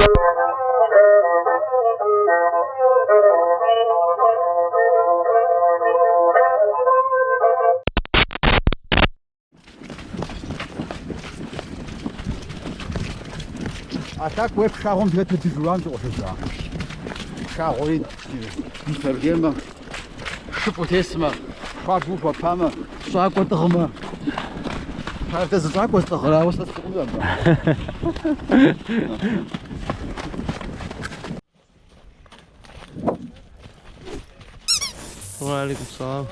А так уэ пшагъуэм дыхэту дыжурам дыкъуэлъэжа. Пшагъуэри мыфэргемэ, шыфӏ утесмэ, хуабэу ухуэпамэ, щӏакӏуэ тӏыгъмэ. Правда, зы щӏакӏуэ сӏыгъыр, ауэ сэ сӏыгъыну абы. Уалейкум салам.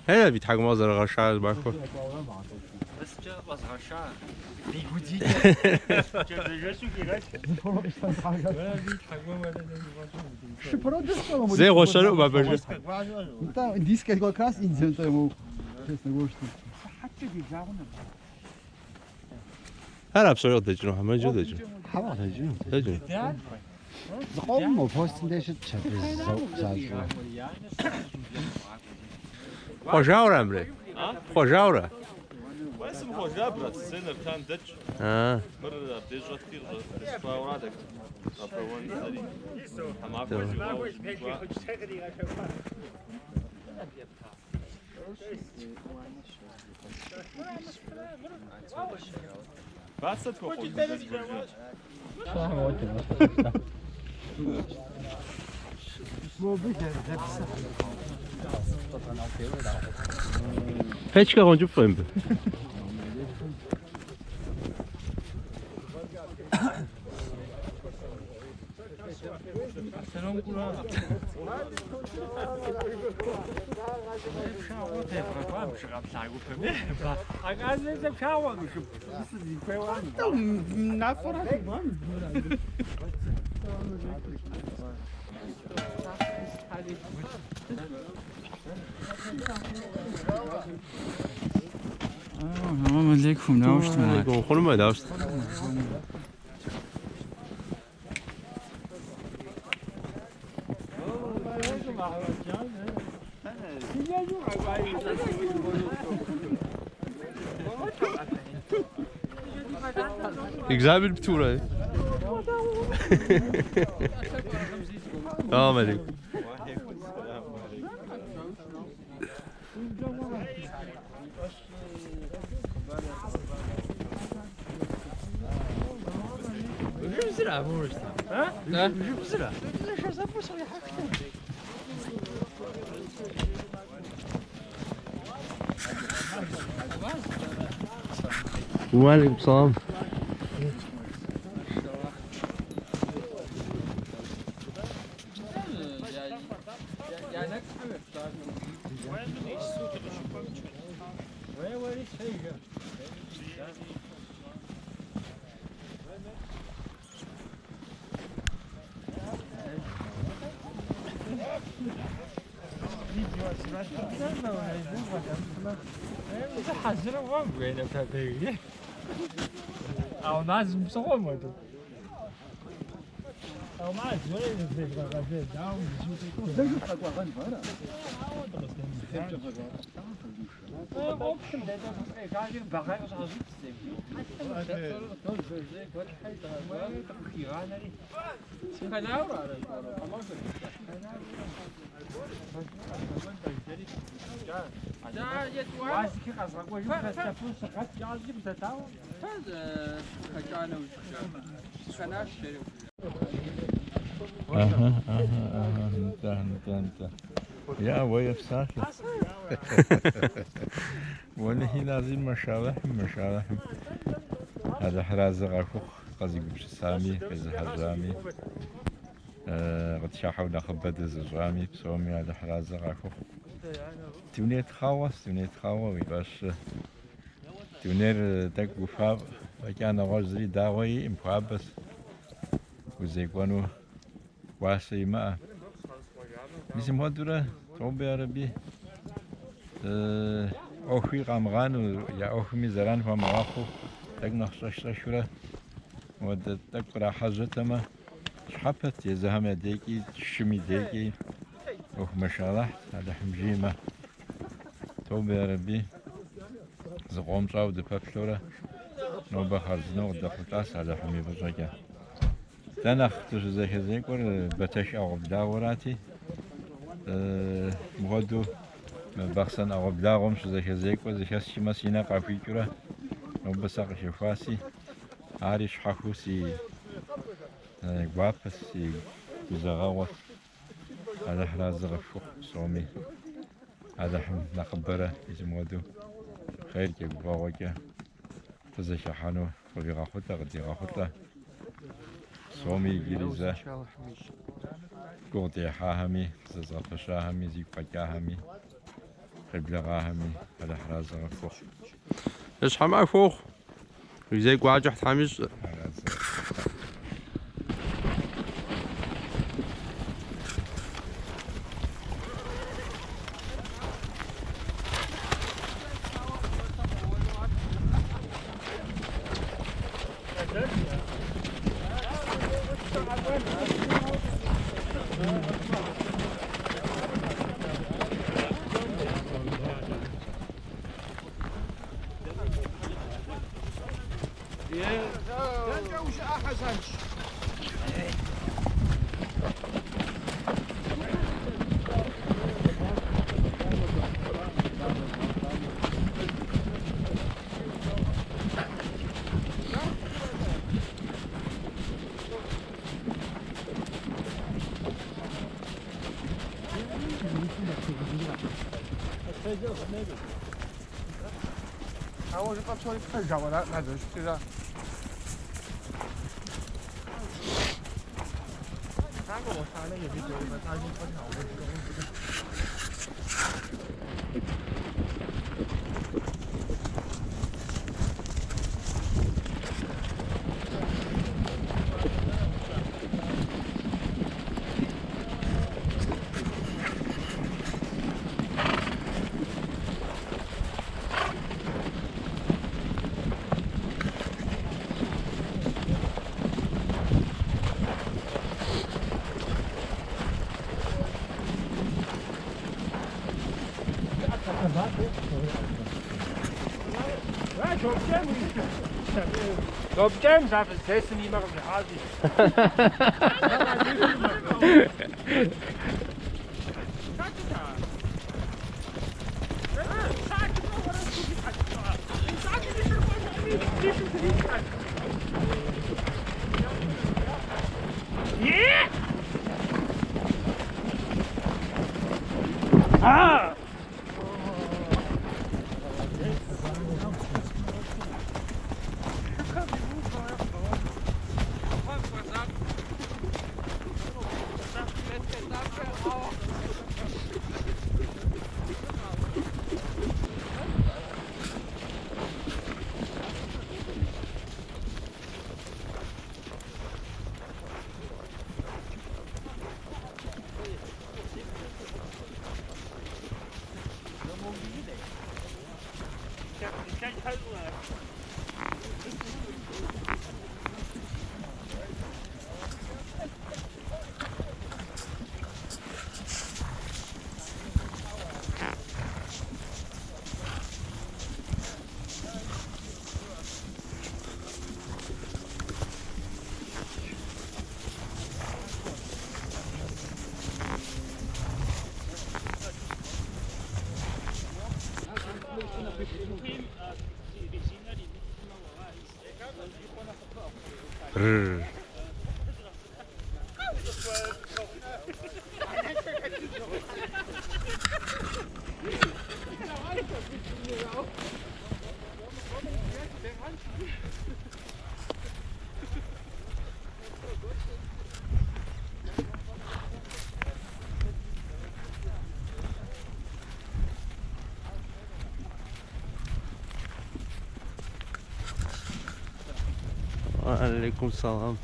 Хэт абы и тхьэкӏумэ зэрыгъэшар зымахуэ? Зей гъуэщэнукъым абы жи. Индийская как раз Индия, нтӏэ, честно говоря, что. Ара псори къыдэкӏыну, хьэмэ иджы дэкӏыну? Хьэуэ къыдэкӏыну. Дэкӏыну. Зыкъомым мо постым деж щытщ абы защӏурэ. Хъуэжаурэ, мыри? Хъуэжаурэ? Уэ сымыхъуэжа, брат, сэ Нартан дэкӏ. А, Мыр абдеж щӏэтти къыщӏэсхуауэ дэкӏ. Гъэбэуэн сэри. Тхьэмахуэ жыӏауэ щыхуа. Бацэ тхуэхъужын дэ зыгуэркӏэ. Печкэ гъуэнкӏыфӏ мыбы. Салам алейкум, дауэ щыт, Мурат? Хъунумэ, дауэ щыт? Экзамен птурэ. Салам алейкум. Уалейкум салам. Aha, aha, aha, нтӏэ, нтӏэ, нтӏэ. Я, уэ епсалъэ. Уэлэхьи лазим мэшалэхьым, мэшалэхьым. Алыхьыразэ къахухъу къэзыгупсысами, къезыхьэжьами, къытхыхьэу нэхъыбэ дызыщӏами, псоми Алыхьыразэ къахухъу. Дуней тхъэгъуэщ, дуней тхъэгъуэ уи фӏэщ. Дунейр тӏэкӏу уфа фӏэкӏа нэгъуэщӏ зыри дагъуэ иӏым, хуабэщ. Узекӏуэну уасэ имыӏэ. Мис мыпхуэдэурэ, тобэ ярэби, ӏуэхуи къамыгъанэу, я ӏуэхуми зэран хуамыгъэхъуу, тӏэкӏу нэхъ щӏэх-щӏэхыурэ мыуэдэ тӏэкӏу кърахьэжьэтэмэ, щхьэпэт езыхэм я дейкӏи, шым и дейкӏи. ӏуэху мэшаллахьт, Алыхьым жиӏэмэ. Тобэ ярэби, зыкъом щӏауэ дыпэплъэурэ, нобэ хъарзынэу къыдэхъулӏащ Алыхьым и фӏыщӏэкӏэ. Дэ нэхъ дыщызэхэзекӏуэр Бэтэш ӏэгъуэблагъуэрати, мыхуэдэу мы Бахъсэн ӏэгъуэблагъуэм щызэхэзекӏуэ зэхэсхмэ, си нэ къахуикӏыурэ нобэ сэ къыхэхуаси, ари щхьэхуэу си гуапэщ, си гузэгъэгъуэщ. Алыхь разы къыфхухъу псоми. Алыхьым нэхъыбэрэ мис мыуэдэу хъеркӏэ, гуфӏэгъуэкӏэ фызэхыхьэну къывигъэхъулӏэ, къыдигъэхъулӏэ. Псоми иджыри зэ гугъу дехьахэми, къызэзгъэпэщахэми, зигу къэкӏахэми, къеблэгъахэми Алыхь разы къыфхухъу. Жьыщхьэ махуэ ухъу. Уи зекӏуэ кӏыхь Тхьэм ищӏ. Аразы. Ауэ жыпӏэ псори пэж, ауэ ара зэрыщытыра. Рр. Алейкум салам.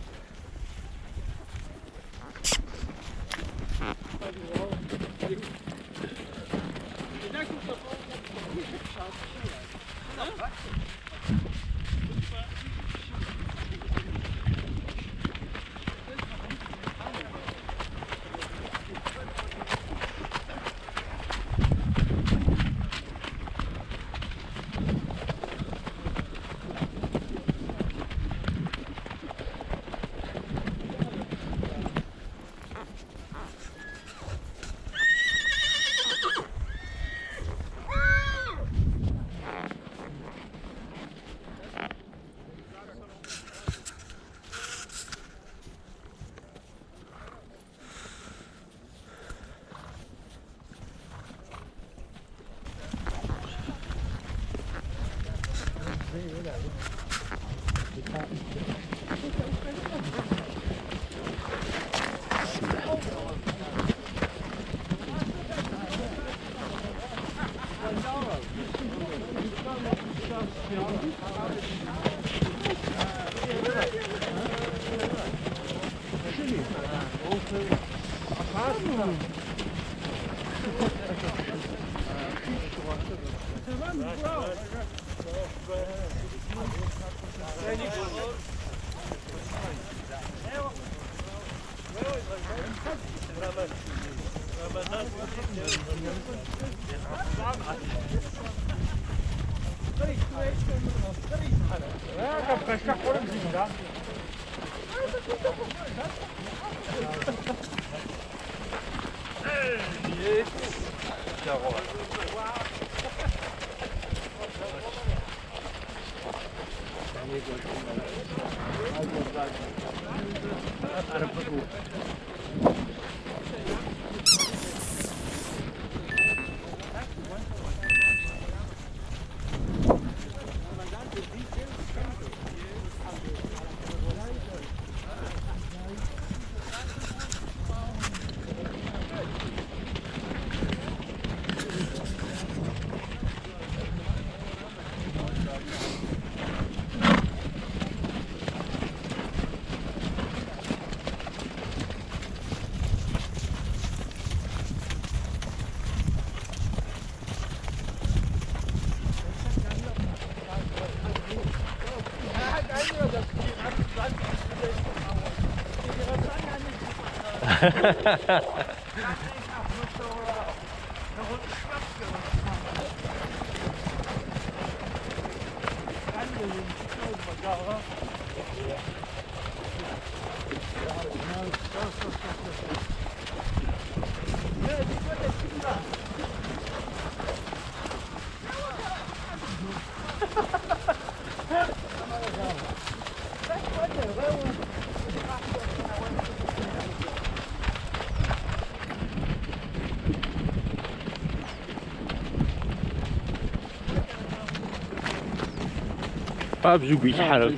Хуабжьу гуилъхьэрэ.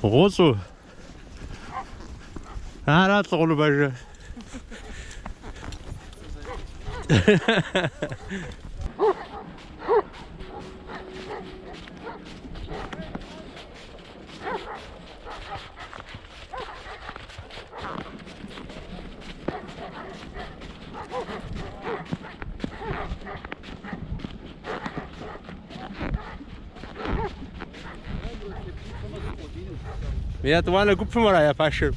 Гъущӏу. Ара лӏыгъуну пэжрэ? Етӏуанэ гупым ара я пашэр?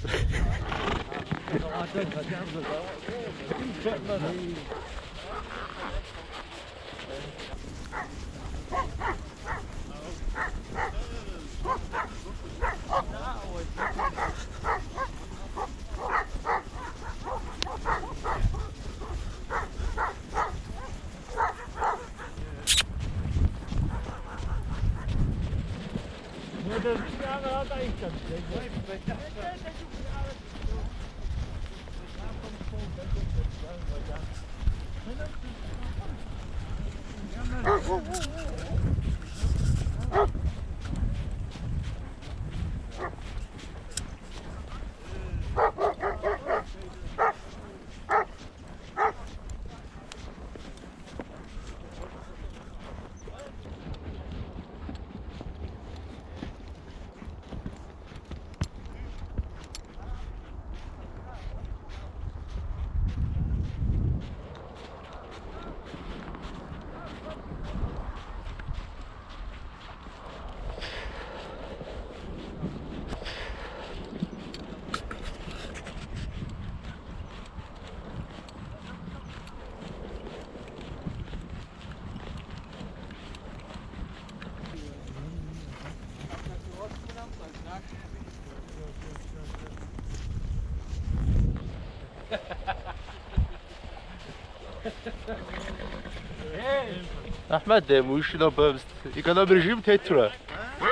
Ахьмэд, уи шы нобэ эконом режим тетурэ.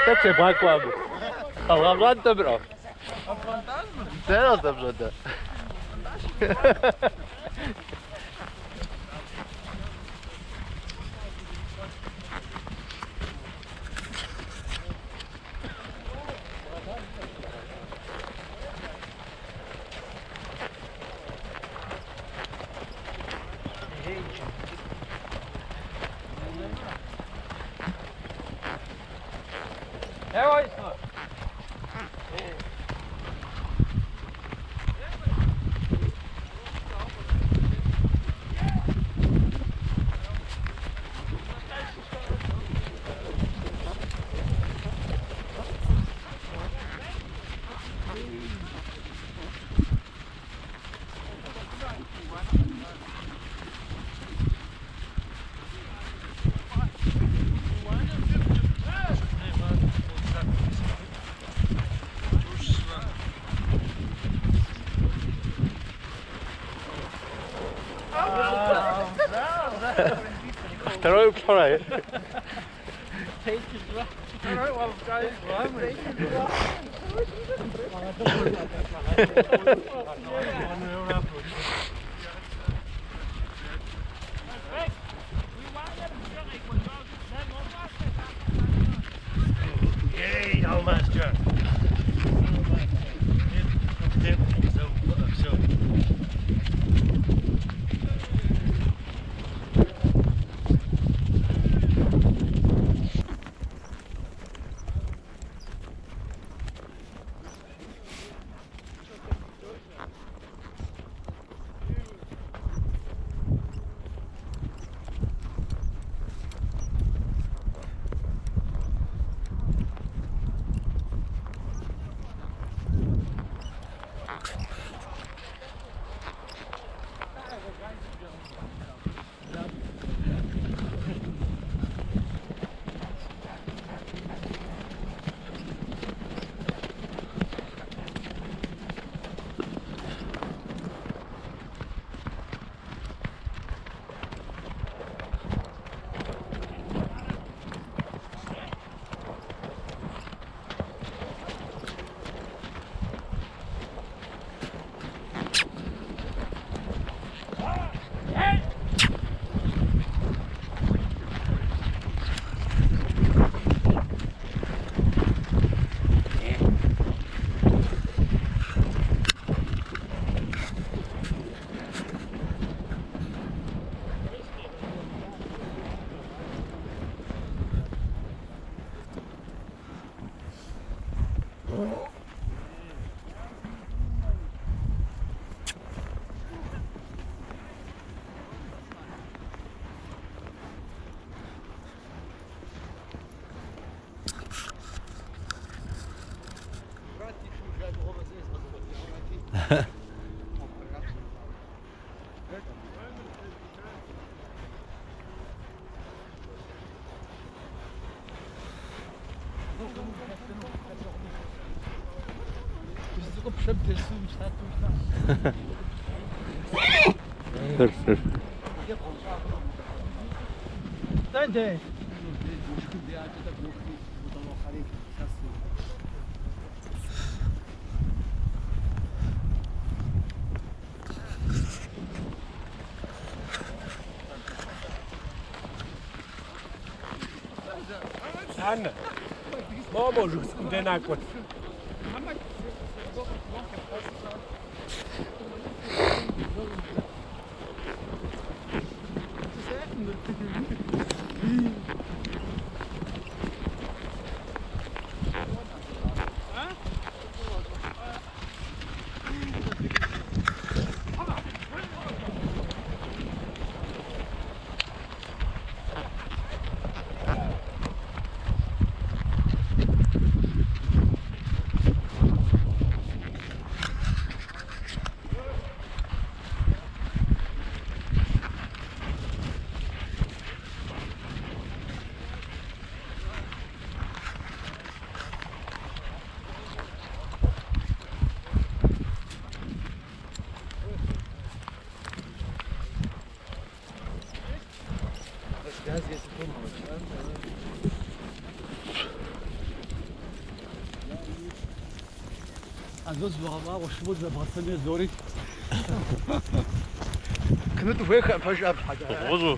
Тӏэкӏу зебгъакӏуэ абы. Къэбгъэпщӏантӏэ мыӏуэ. Дэнэ къыздэпщӏэнтӏэ? Второй второй. Анэ. Мо жыг цӏыкӏум дэ накӏуэт. Анзор зыбгъэщӏагъуэ шыбо зэбгъэсэми зори. Кынытӏ хуейхэм пэж абы щхьэкӏэ. Гъущӏу.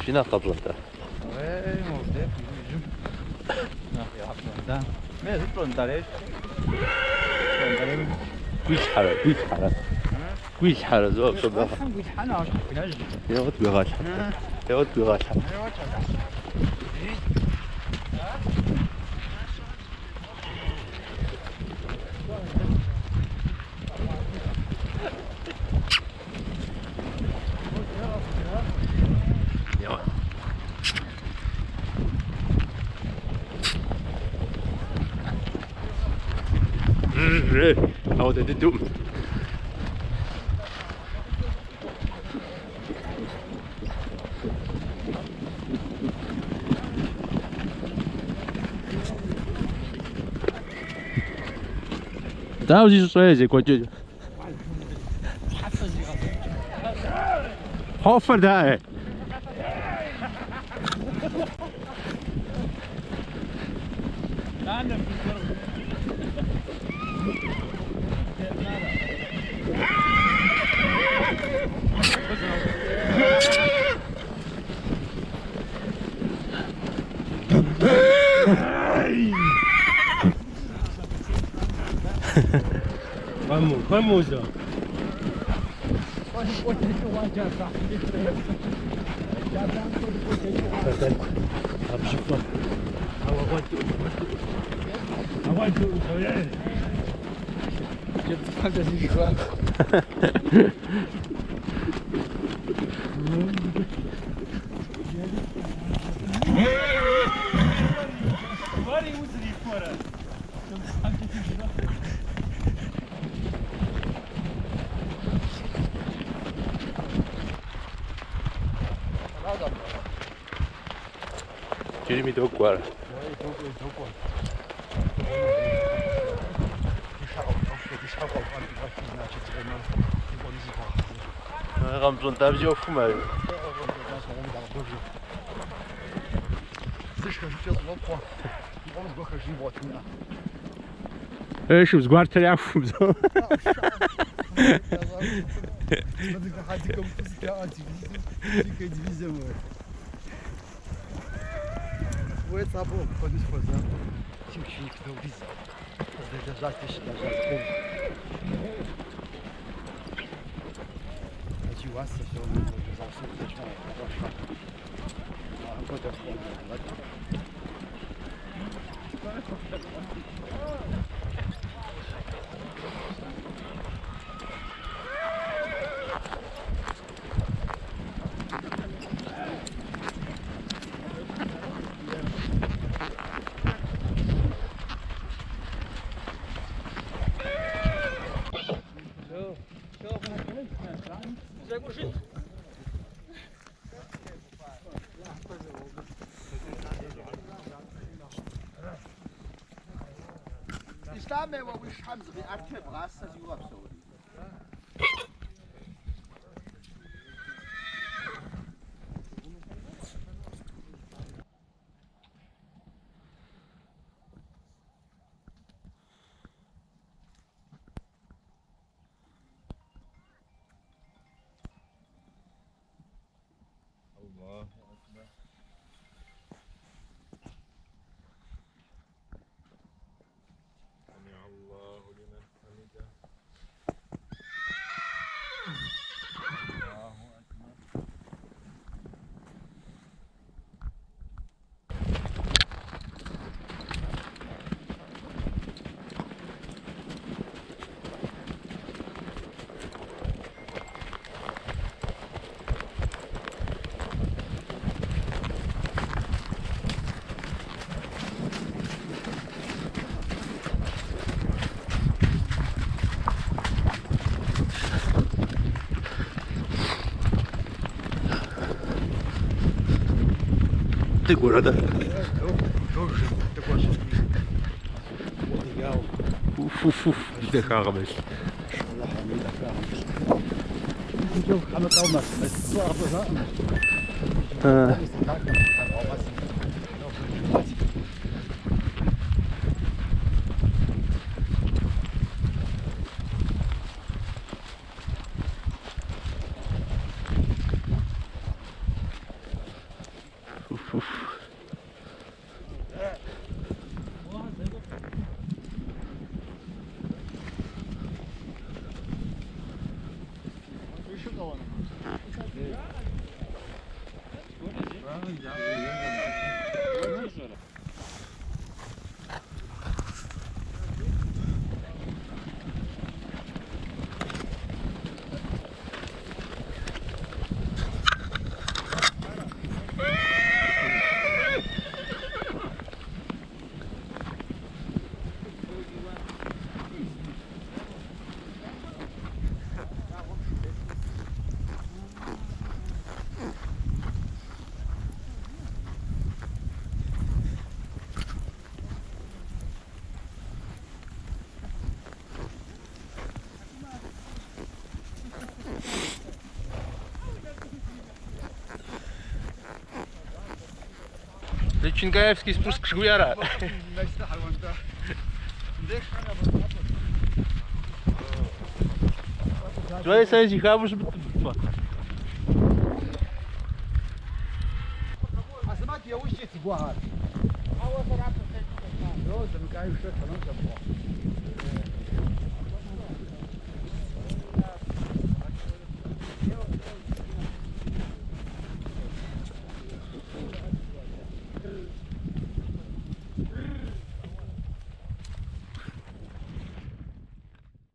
Шина къэпщӏэнтӏэ? Гуилъхьэрэ, гуилъхьэрэ. Гуилъхьэрэ, зыуэ пщӏэбэ. Еуэт гуигъалъхьэ. Еуэт гуигъалъхьэ. Еуэ. Ауэ дыдум. Дауэ зищӏрэ зекӏуэкӏэ? Хофэр даӏэ. Хуэмузэ. Иджырими докӏуэ ар. Къэмыпщӏэнтӏабжьи ӏуэхум ар. Шыбз гуартэр яхум зо. الله أكبر. سمع الله لمن حمده. الله أكبر. Дыкӏуэрэ дэ? Уф-уф-уф, дахагъэм илъ. Уф-уф. Личинкаевский спуск жыхуиӏэра? Жуай сэ си хабзэу щымытым. Азэмэт яужькӏэ цыгуагъэр. Ауэ сэрапэ зэмыкӏаи шэ тэмэм зэмыгъуэ.